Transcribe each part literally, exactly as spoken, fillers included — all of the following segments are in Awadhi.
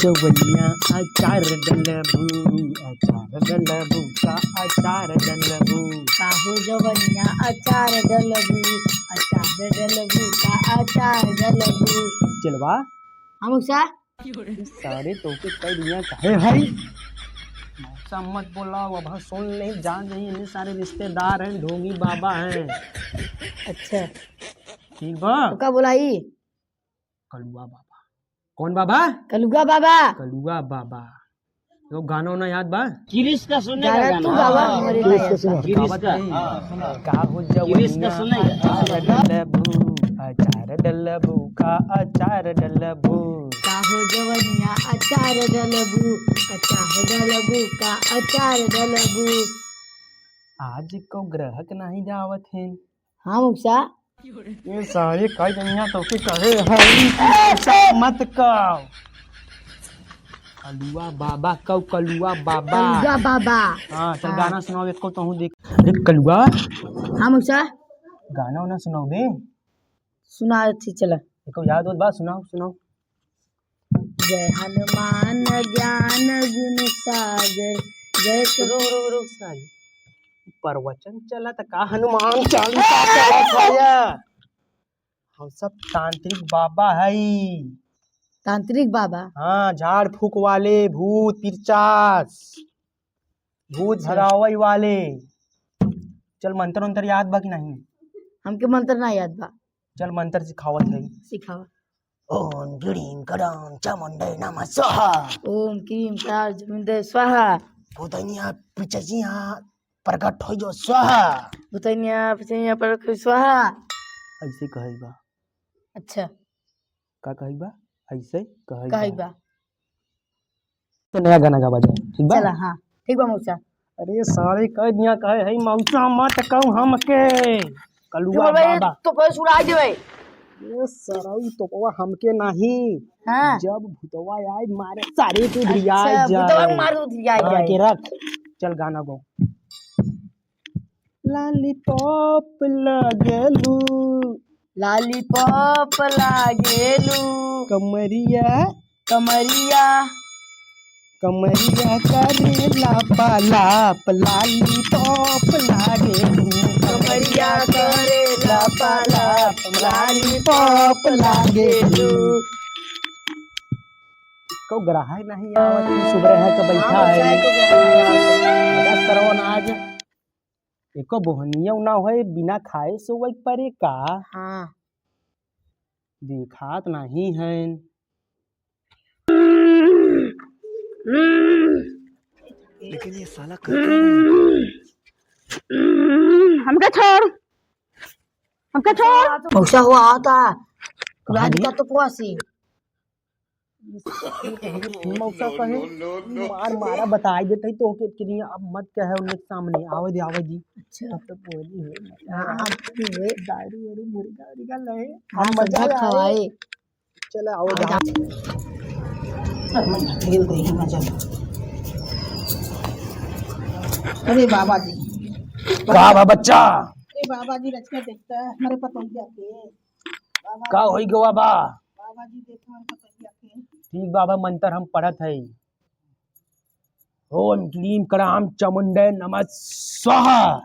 जवनिया अचार डलबू, अचार डलबू का अचार डलबू। काहो जवनिया अचार डलबू, अचार डलबू का अचार डलबू। चलवा। हम उसा? सारे तोके कई दुनिया काहे हई? मौसा मत बोला, अब हम सुन नहीं जान रही, इतने सारे रिश्तेदार हैं, ढोंगी बाबा हैं। अच्छा। ठीक बा? तो का बोलाई? कलुआ बाबा। कौन बाबा? कलुआ बाबा। कलुआ बाबा। एगो गाना वाना याद बा? किरिस का सुने का गाना तू गाना? बाबा, हाँ, हमरे किरिस का याद सुने। बा। किरिस गावत का, नहीं। हाँ, हाँ। का हो जवनिया किरिस का सुने का? अचार डलबू, अचार डलबू का अचार डलबू। का हो जवनिया अचार डलबू, अचार डलबू का अचार डलबू। आज को ग्राहक नहीं जावत हैं। हाँ मौसा। ये सारे कई दुनिया तोके कहे हैं, ऐसा मत कर। कलुआ बाबा कौ, कलुआ बाबा। कलुआ बाबा। हाँ, चल हाँ। गाना सुनाओ एको तोहू देख। अरे कलुआ। हाँ मौसा। गाना वाना सुनाओ बे। सुना थी चला। एको याद होत बा, सुनाओ, सुनाओ। जय हनुमान ज्ञान गुण सागर, जय क- रुक, रुक, रुक, साली। प्रवचन चलत का हनुमान चालीसा चलत है या? हम सब तांत्रिक बाबा हई। तांत्रिक बाबा? हाँ, झाड़ फूक वाले, भूत पिरचास, भूत अच्छा। भगावई वाले। चल मंत्र उंत्र याद बा कि नहीं? हमके मंत्र ना याद बा। चल मंत्र सिखावत हई। सिखावा। ओम क्रीम कड़ाम चामुंडे नमः स्वाहा। ओम क्रीम कड़ाम चामुंडे स्वाहा। भूतनिया पिचसिया प्रकट हो जो स्वाहा। भूतनिया पिचसिया प्रकट हो स्वाहा। ऐसे कहई बा। अच्छा। का कहई बा? ऐसे कहई कहई बा। बा। तो नया गाना गावा जाए, ठीक बा? चला, हाँ, ठीक बा मौसा। अरे सारे कह दिया कहे है मौसा मत कहू हमके। कलुआ तू बोलबे, बाबा। तो कोई सुनाई देवे। ये सरऊ तो कोवा हमके नहीं। हाँ। जब भूतवा आए मारे सारे तू अच्छा, धियाई जाए। भूतवा मार तू धियाई हाँ, जाए। के रख। चल गाना गो। लॉलीपॉप लागेलू। लॉलीपॉप लागेलू। कमरिया। कमरिया। कमरिया करे लापालाप, लॉलीपॉप लागेलू। कमरिया करे लापालाप, लॉलीपॉप लागेलू। को ग्राहक नहीं आवत, सुबह है तो बैठा हाँ, है। चाय को ग्राहक नहीं आवत। बड़ा श्रवण आज एको बोहनिया ना होए, बिना खाए सोवई परे का? हाँ। देखात नहीं है। लेकिन ये साला कर क्या रहा है? हमका छोड़, हमका छोड़। मौसा हुआ आता। कहाँ राधिका जी? तो पुआसी। मौसा कहे, मार मारा बताई देते ही तो ओके के लिए अब मत कहे उनके सामने। आवे दे, आवे दी। अच्छा। तब तो बोली है। हाँ, हाँ, बोली है। दारू वारू मुर्गा उर्गा लाए। हाँ, हम मजा सब आए। खवाए। चला, आवे दी। अरे बाबा जी। का बा बच्चा? अरे बाबा जी, रचना देखता है हमारे पतंगिया के। बाबा का जी। होई गवा बा? बाबा जी, देखो हमको कहिया के। ठीक बाबा, मंत्र हम पढ़त हई। ओम क्लीम क्राम चामुंडे नमः स्वाहा।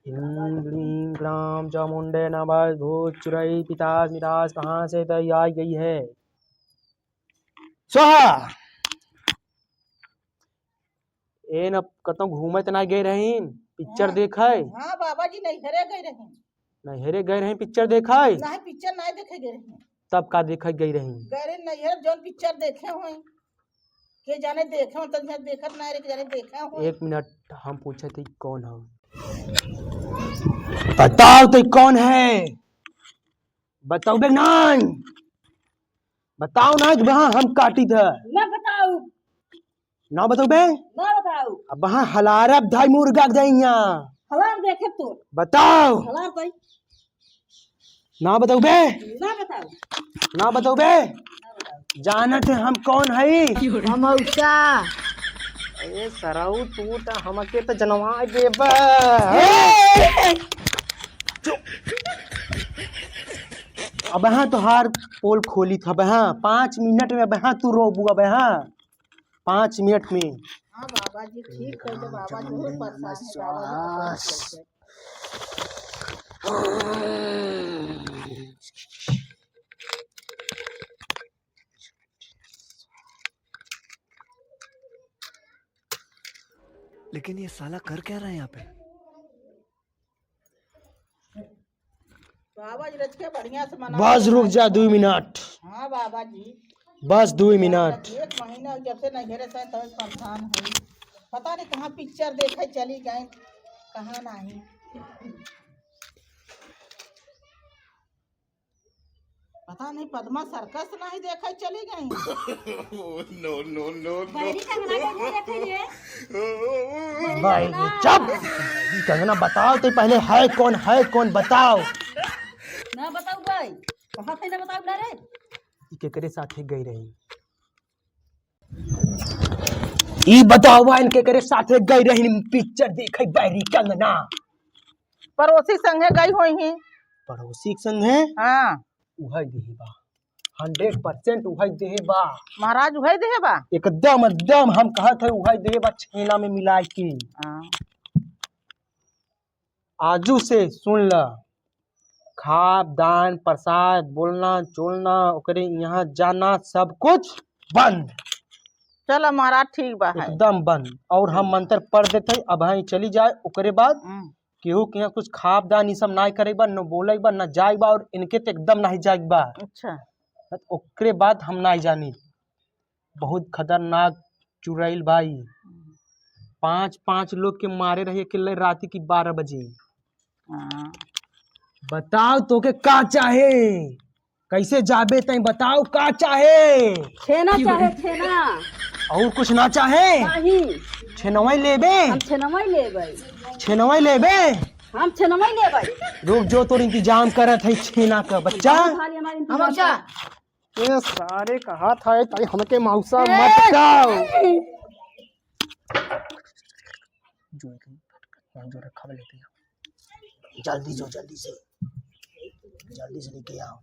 ओम क्लीम क्राम चामुंडे नमः। भूत चुड़ैल पितास मितास कहाँ से तो आ गई है। स्वाहा। ए न कतौ घूमत ना गए रहीन, पिक्चर हाँ। देखे? हाँ बाबा जी, नैहरे गए रहीन। नैहरे गए रहीन पिक्चर देखे? नहीं, पिक्चर नहीं देखे गए रहीन। तब का देखे गए रहीन? गए रहीन नैहर, जौन पिक्चर देखे होई। के जाने देखे हो, तब यहाँ देखत नहीं रहे, के जाने देखे हो। एक मिनट, हम पूछे थे कौन हो? बताओ तो कौन है? बताओ बे नाम। बताओ ना, जब हाँ हम काटी था। ना बताऊ। ना बताओ बे? ना बताऊ। अब हाँ हलारब धाई मुर्गा के जाइया। हलार देखे तो। बताओ। हलार भाई। ना बताओ बे? ना बताऊ। ना बताओ बे? ना बताऊ। जानत है हम कौन हई? हम मौसा। अरे सरऊ, तू त हमके त जनवा देबा। ए! चुप। अब हाँ तोहार पोल खोली था, अब हाँ पाँच मिनट में, अब हाँ तू रोबू, अब हाँ पाँच मिनट में। हाँ बाबा जी, ठीक है, तो बाबा जरूर परेशान है, बाबा जी को परेशान करके। लेकिन ये साला कर क्या रहा है यहाँ पे? बाबा जी, रच के बढ़िया से मना बस के रुक भाई। जा, दुई मिनट। हाँ बाबा जी। बस दुई मिनट। एक महीना जब से नैहरे से, तब परेशान है। पता नहीं कहाँ पिक्चर देखे चली गए, कहाँ नहीं। पता नहीं पद्मा सर्कस नहीं देखे चली गई। No, no, no, no। बैरी कंगना कैसे देखे ये? बैरी भाई, कंगना। चुप। बैरी कंगना बताओ तो पहले, है कौन, है कौन, बताओ। ना बताऊ भाई, कहाँ से ना बताऊ ना रे? ई केकरे साथे गई रही? ई बताओ बा, इनके केकरे साथे गई रही पिक्चर देखे बैरी कंगना? पड़ोसी संगे गई होई ही। पड़ोसी के संगे? हाँ। उहै देहे बा, हंड्रेड परसेंट उहै देहे बा। महाराज उहै देहे बा? एकदम, एकदम हम कहत है उहै देहे बा, छेना में मिलाए के। हाँ। आजू से सुन ल, खाब, दान, प्रसाद, बोलना, चोलना, ओकरे यहाँ जाना, सब कुछ बंद। चलो महाराज, ठीक बा है। एकदम बंद। और हम हम्म। मंत्र पढ़ देते हैं, अब हाँ चली जाए, ओकरे बाद हम्म। केहू के यहाँ कुछ खाब, दान, ई सब नाई करे बा, न बोले बा, न जाए बा, और इनके तो एकदम नहीं जाए बा। अच्छा। ओकरे बाद हम नाई जानी। बहुत खतरनाक चुड़ैल भाई। हम्म। पाँच, पाँच लोग के मारे रहे अकेले रात की बारह बजे। हाँ। बताओ तोके का चाहे? कैसे जाबे तैं बताओ का चाहे? छेना चाहे, छेना। और कुछ ना चाहे? नहीं। छेनवै लेबे? हम छेनवै लेबै। छेनवै लेबे? हम छेनवै लेबै। रुक जो तोर इंतजाम करत है छेना का बच्चा। बहुत भारी हमारे इंतजाम हम बच्चा। कर। ए सारे कहा था, ताई हमके मौसा ए! मत जाओ। जो एक, जो रखा लेते हैं। जल्दी जो, जल्दी से, जल्दी से लेके आओ।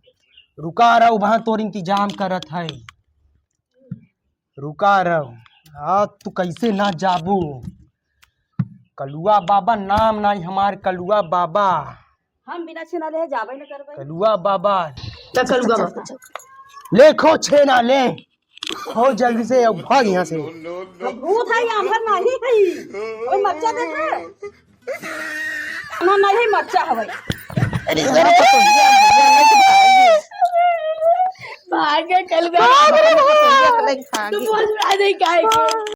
रुका रहो, वहाँ तोर इंतजाम करत है। रुका रहो। आ, तू कैसे ना जाबू? कलुआ बाबा नाम नाई हमार, कलुआ बाबा। हम बिना छेना ले जाबे न करबे। कलुआ बाबा। चल, कलुआ बाबा। ले खो छेना ले। खो जल्दी से, अब भाग यहाँ से। तो भूत है, यहाँ पर नहीं है। ओए मरचा देख रे। ना, नहीं है, मरचा हवे। अरे, अरे। भाग गया कलुआ। भाग रे, भाग। तू बोल रहा नहीं काहे के?